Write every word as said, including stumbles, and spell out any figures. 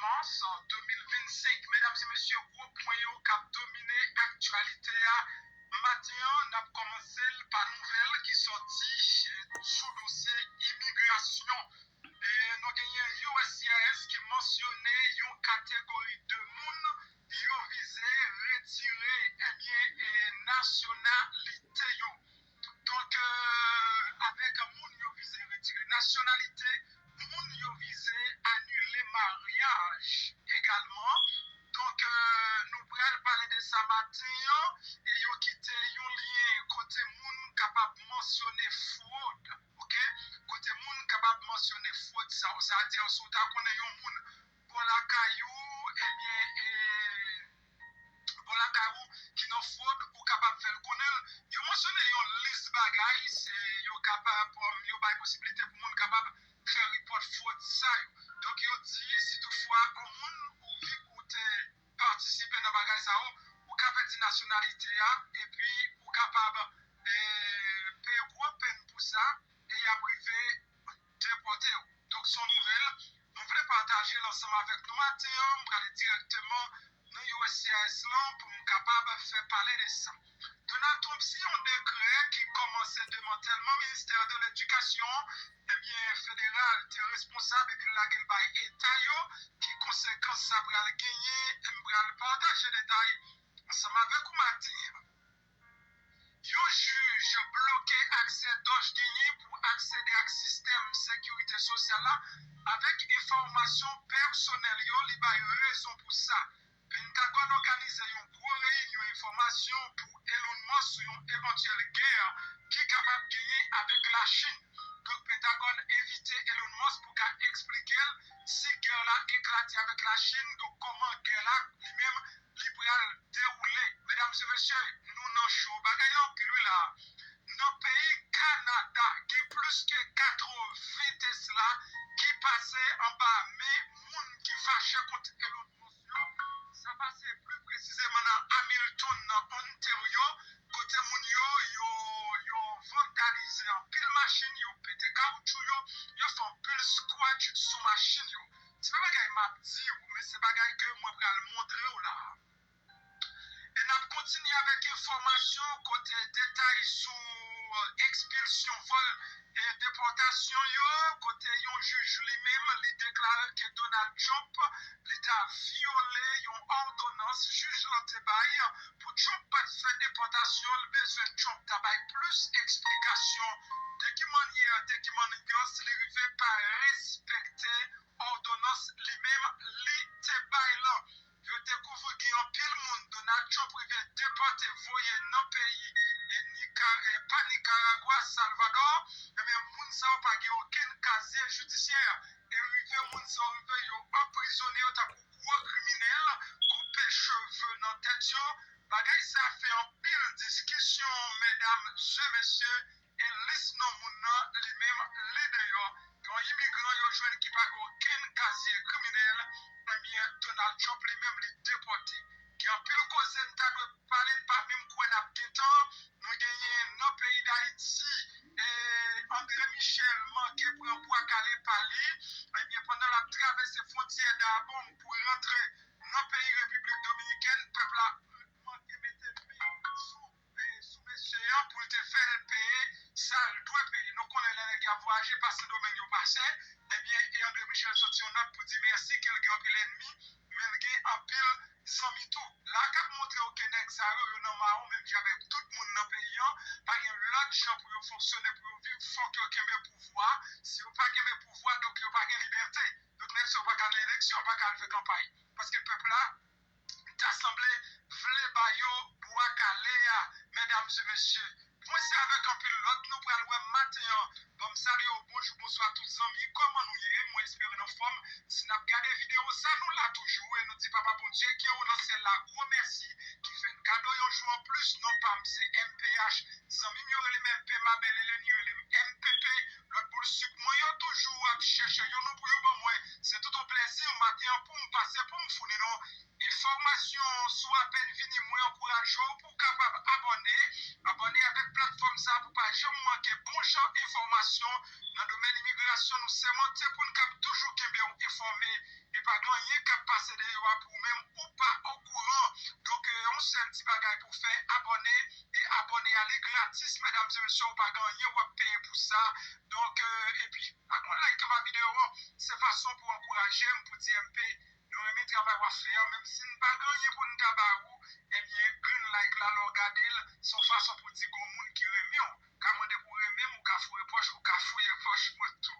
Mars de mil vennsenk. Medam e mesye, gwo pwen yo k ap domine aktyalite a maten an, n ap kòmanse l pa nouvèl ki sòti sou dosye imigrasyon. E nou genyen U S C I S ki mansyone yon kategori de moun yo vize retire, ebyen, e, nasyonalite yo. Donk, e, avèk moun yo vize retire nasyonalite, moun yo vize anile maryaj egalman. Donk, e, nou pral pale de sa maten an, e yo kite yon lyen kote moun kapab mansyone fwod, oke? Kote moun kapab mansyone fwod sa, sa vle di, si w ta konnen yon moun bò lakay ou, ebyen, e, bò lakay ou ki nan fwod, ou kapab fè l konnen l. Yo mansyone yon lis bagay, se yo kapab, um, yo bay posiblite pou moun kapab fè repòt fwod sa yo. Donk, yo di, si toutfwa yon moun ou vi-, ou te patisipe nan bagay sa yo, ou ka pèdi nasyonalite a, epi ou kapab, e, peye gwo pèn pou sa, e y ap rive depòte w. Donk, se yon nouvèl mwen vle pataje l ansanm avèk nou maten an. M prale dirèkteman nan U S C I S lan pou m kapab fè pale de sa. Donald Trump siyen yon dekrè ki kòmanse demantèlman ministè de ledikasyon, ebyen, federal te responsab epi l lage l bay eta yo ki konsekans sa pral genyen. M pral pataje detay ansanm avèk ou maten an. Yon jij bloke aksè Dodge genyen pou aksede ak sistèm sekirite sosyal la avèk enfòmasyon pèsonèl yo, li bay rezon pou sa. Pentagòn òganize yon gwo reyinyon enfòmasyon pou Elon Musk sou yon evantyèl gè ki kapab genyen avèk Lachin. Donk, Pentagòn envite Elon Musk pou ka eksplike l si gè la eklate avèk Lachin, donk kòman gè la li menm li pral dewoule. Medam e mesye, nou nan cho. Bagay la anpil wi la. Nan peyi Kanada, gen plis ke katreven Tesla ki pase anba men moun ki fache kont Elon Musk yo. Sa pase pli presizeman nan Hamilton, nan Ontario, kote moun yo, yo, yo vandalize anpil machin, yo pete kawoutchou yo, yo fè anpil skwach sou machin yo. Se pa bagay m ap di w, men se bagay ke mwen pral montre w la. E n ap kontinye avèk enfòmasyon kote detay sou, e, ekspilsyon, vòl e depòtasyon yo, kote yon jij li menm li deklare ke Donald Trump li ta vyole yon òdonans jij lan te bay pou Trump pa t fè depòtasyon l. Bezwen Trump ta bay plis eksplikasyon de ki mannyè, de ki mannyè li rive pa respekte òdonans li menm li te bay lan. Yo dekouvri gen anpil moun Donald Trump rive depòte voye nan peyi e Nika-, e pa Nikaragwa, Salvador. Ebyen, moun sa yo pa gen okenn kazye jidisyè. E rive moun sa yo rive yo anprizone yo tankou gwo kriminèl, koupe cheve nan tèt yo. Bagay sa fè anpil diskisyon, medam e mesye. E lis non moun nan, li menm, li deyò. Yon imigran yo jwenn ki pa gen okenn kazye kriminèl, ebyen, Donald Trump li menm, li depòte. Gen anpil koze n ta dwe pale, n pa menm kwè n ap gen tan. Nou genyen nan peyi Dayiti, e André Michel manke pran bwa kale pa li. Ebyen, pandan l ap travèse fwontyè Dabong pou rantre nan peyi Repiblik Dominikèn, pèp la manke mete men sou e sou mesye an pou l te fè l peye sa l dwe peye. Nou konnen lè nèg y ap vwayaje pa Sendomeng yo pase, ebyen, e André Michel soti yon nòt pou di mèsi ke l gen anpil ènmi, men l gen anpil zanmi tou. La k ap montre w ke nèg sa yo, yo nan mawon menm jan avèk tout moun nan peyi an, pa gen lòt jan pou yo fonksyone, pou yo viv, fòk yo kenbe pouvwa. Si yo pa kenbe pouvwa, donk yo pa gen libète. Donk nèg sa yo pa ka al nan eleksyon, pa ka al fè kanpay. Paske pèp la, ta sanble vle ba yo bwa kale a, medam e mesye. Mwen se avèk anpil lòt nou pral wè maten an. Ban m salye w, bonjou, bonswa tout zanmi, kòman nou ye? Mwen espere n anfòm. Si n ap gade videyo sa, nou la toujou e nou di Papa Bondye ki anwo nan syèl la gwo mèsi ki fè n kado yon jou anplis. Non pa m se M P H, zanmi m yo rele m M P, ma belle Hélène yo rele m M P P. Lòt boul sik mwen yo toujou ap chèche yon non pou yo ban mwen. Se tout yon plèzi maten an pou m pase pou m founi nou. E enfòmasyon sou apèn vini, mwen ankouraje w pou w kapab abòne. Abòne avèk platfòm sa pou pa janm manke bon jan enfòmasyon nan domèn imigrasyon. Nou sèmante pou n kab toujou kenbe w enfòme e pa gen anyen k ap pase deyò a pou ou menm ou pa okouran. Donk, yon sèl ti bagay pou w fè, abòne. E abòne a, li gratis, medam e mesye, ou pa gen anyen w ap peye pou sa. Donk, epi, ak yon like anba videyo an, se fason pou ankouraje m, pou di M P, nou renmen travay w ap fè a, menm si n pa gen anyen pou n ta ba ou, ebyen, green like la, lè w gade l, se yon fason pou di gon moun ki renmen w, ka mande pou w renmen m, ou ka foure pòch, ou ka fouye pòch mwen tou.